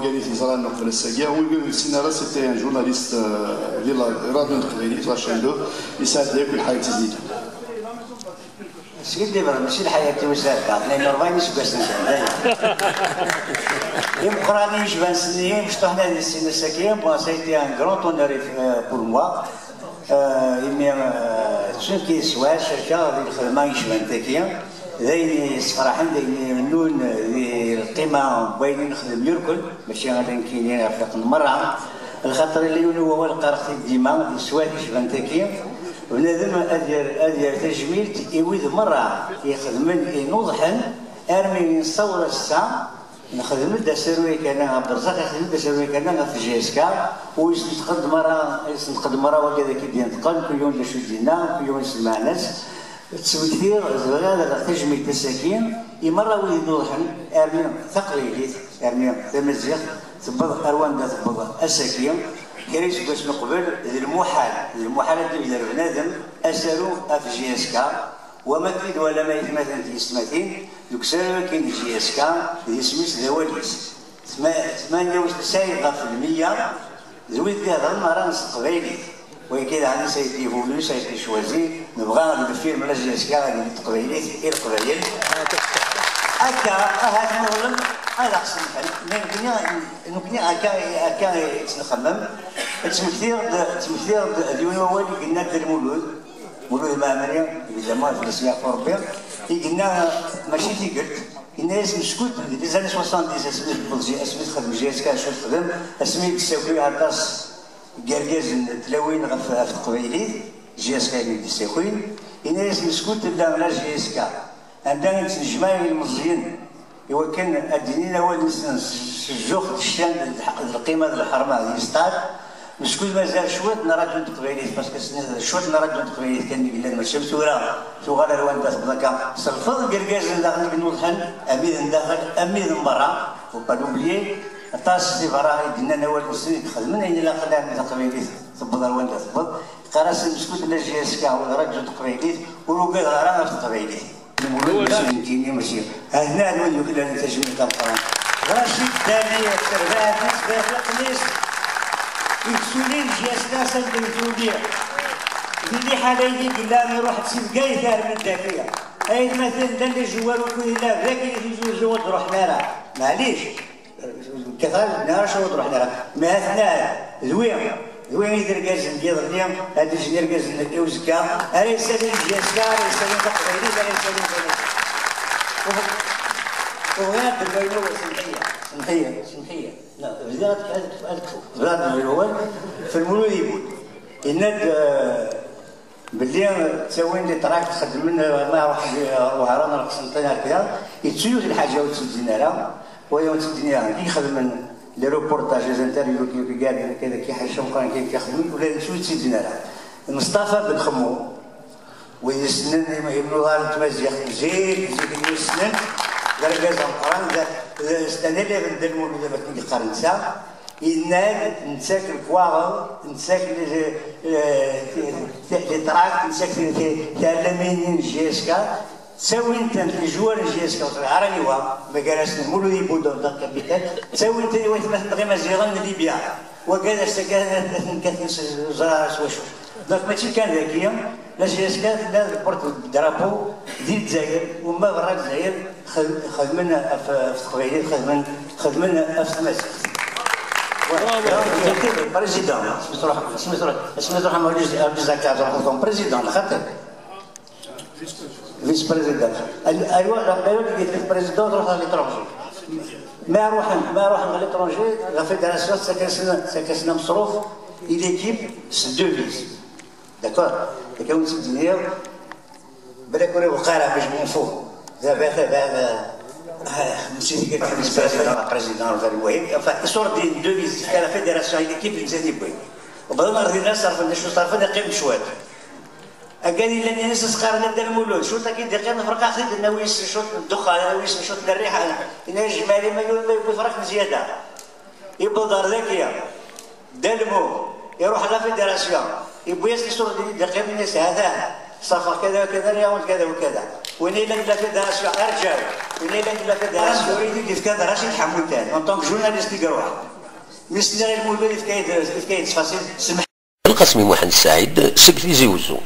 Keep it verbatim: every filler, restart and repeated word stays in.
Gar-it yeẓran uqbel ass-agi, win ur nessin ara, c'était un journaliste, euh, di la radio n teqbaylit, la chaîne deux, yesɛedda akk lḥayat-is di. Sidi Ibrahim, mačči lḥayat-iw i sɛeddaɣ, tnayen u rebɛin iseggasen kan, dayen. Imeqqranen yecban s-nni, mecṭuḥen ad issin ass-agi, bon, ça a été un grand honneur, euh, pour moi. Euh, imi, euh, d tin i yeswa cerkeɣ di lxedma yecban tagi, d ayen yessefraḥen, d ayen irennun di lqima n wayen i nexdem yurkel, mačči ala nekkini, ɣef iqen merra. Lxaṭer yella yiwen n wawal qqareɣ-t-id dima, di teswiɛt yecban tagi, bnadem ad yer, ad yer tajmilt i wid merra ixedmen inuḍḥen, armi nessaweḍ ass-a, nexdem-d asaru yakan, Berzax ixdem-d asaru yakan ɣef J S K, u yesnetqed merra, yesnetqed merra wagad akka i d-yenṭqen, kul yiwen d acu i d-yenna, kul yiwen s lmeɛna-s. Ttmektiɣ, bɣiɣ ad rreɣ tajmilt ass-agi i merra wid inuḍḥen, armi taqbaylit, armi tamaziɣt tewweḍ ar wanda tewweḍ ass-agi. Kra iseggasen uqbel, d lmuḥal, d lmuḥal ad d-ibder bnadem asaru ɣef J S K, wama d-, walam aytmaten d yessetmatin, deg usaru-agi n J S K, d isem-is d awal-is. Tma-, tmanya u tesɛin ɣef lmeyya d wid d-ihedren merra s teqbaylit. Wagi daɣen, ça a été voulu, ça a été choisi. Nebɣa deg lfilm la J S K ad yili teqbaylit i leqbayel. Akka, ahat muɣlem ad aɣ-semḥen. Mais nekkni, nekkni akka, akka i ttnxemmem. Ttmektiɣ-d, ttmektiɣ-d d yiwen wawal i yenna Dda Lmulud. Mulud Mɛemmri, évidemment, ad fell-as yeɛfu Rebbi, i yenna mačči tigelt, yenna-yas meskud di les années soixante-dix, asmi tewweḍ J-, asmi texdem J S K acu texdem, asmi i d-tessaki aṭas n yergazen n tlawin ɣef, ɣef teqbaylit, J S K i d-issakin, yenna-yas meskud tella la J S K, anda i ttnejmaɛ ilmeẓyen, iwakken ad d-inin awal-nsen s, s zzux d ccan d lḥ-, d lqima d lḥerma d yesṭad. Meskud mazal cwiṭ n rradyu n teqbaylit, parce que s-, cwiṭ n rradyu n teqbaylit kan i yellan, mačči am tura tuɣal ar wanda tewweḍ akka. S lfeḍ n yergazen daɣen i inuḍḥen, am wid n daxel, am wid n berra, faut pas l'oublier, aṭas di berra i d-nnan awal-nsen, i d-xedmen ayen ilaqen armi taqbaylit tewweḍ ar wanda tewweḍ. Qqar-asen meskud la J S K, rradyu n teqbaylit, ur ugadeɣ ara ɣef teqbaylit. Nekkini mačči. Hna win yuklalen tajmilt tameqqrant. Racid Dali, terbaɛt-is, berriqen-is, yetsulin J S K sanda yetuli. Di liḥala-yi yella iruḥ-d si Bgayet ar Mendaki. Aytmaten, llan les joueurs ukud yella, dagi i tizuzu ur d-ruḥen ara. Maɛlic. Kkateɣ-d, nniɣ-as ur d-ruḥen ara. Ma ha-ten-a, d wi, d wi i d irgazen n yiḍelli, ad d-ijin irgazen i uzekka, ara yessalin J S K, ara yessalin taqbaylit, ara yessalin taqbaylit. U bɣiɣ ad d-iniɣ, semḥ-iyi, semḥ-iyi, semḥ-iyi. Bdiɣ ad, ad, ad, bdiɣ ad d-iniɣ awal, f Lmulud Ibud. Yenna-d, eh, belli ttawin les tracts, xeddmen, ma ruḥ ɣer Wehran, reqsen ṭin akka, yettu yiwet lḥaǧa ur tt-id-zzin ara, waya ur tt-id-nniɣ, i ixedmen les reportages, les interviews, ki, ki, ki, ki, ki ḥaca meqqran, ki, ki xedmen, ula d netta ur tt-id-zzin ara. Mustafa Ben Xemmu, wid yessnen im-, imnuḍar n tmaziɣt, zik, zik i yessnen, d argaz ameqqran, d, d, c'est un élève n Dda Lmulud, am akken i yeqqar netta, Yenna-d, nettak lekwaɣeḍ, nettak le-, le-, le-, les tracts, nettak ti-, ti-, tiɛellamin-nni n J S K, ttawin-tent les joueurs n J S K, ur ẓriɣ ara aniwa, ma gar-asen Mulud Ibud, d capitaine, ttawin-ten i waytmaten n Imaziɣen n Libya. Wagad ass-agi ad ten-kkaten s ẓẓrar s wacu. Donc mačči kan dagi, la J S K tella d porte-drapeau di Lezzayer, u ma berra Lezzayer, Xed-, xedmen ɣef, ɣef teqbaylit, xedmen, xedmen ɣef tmaziɣt. Voilà. Donc, j'étais président, اسميتو روح، اسميتو روح، اسميتو روح، ما وليش، وليش هكا تروح لكم président، خاطر vice-président. أي-، أيوا، أيوا، اللي قلت لك président تروح à l'étranger. ما روحن، ما روحن à l'étranger، la fédération سكسنا، سكسنا مصروف، et l'équipe, c'est devise. D'accord ? Et comme tu dis, Bla ur iwqeɛ ara, mais je m'en fous. Daba, daba, ah, nsiɣ tigert n vice-président, président, المهم. Enfin, iṣurdiyen, devise, la fédération, l'équipe, netta i d-yewwin. Wwḍen ɣer dinna, ṣerfen d acu ṣerfen, iqqim cwiṭ. Agad yellan ini-as, as-qqaren a Dda Lmulud, cwiṭ akin d-iqqim, nefreq-aɣ-t-id, nawi-s cwiṭ n ddexxan, nawi-s cwiṭ n rriḥa. Ini-as, jmaɛli ma yiwen ma yewwi, tefreq mezzyada. Yewweḍ ɣer dagi, Dda Lmu, iruḥ la fédération, yewwi-as les ordres d-iqqimen, ini-as, hata, ṣafeɣ kada wa kada, rriɣ-awen-d kada wa kada. Win yellan d lafid ara s-, arǧaw. Win yellan d lafid ara s-, ur iyi-d-yefka d Racid Ḥamut kan. En tant que journaliste i iruḥ. Mi s-nniɣ i lmuddir yefka-yi-d, yefka-yi-d ttfaṣil, semḥ. Lqasmi Muḥend Saɛid seg Tizi Wezzu.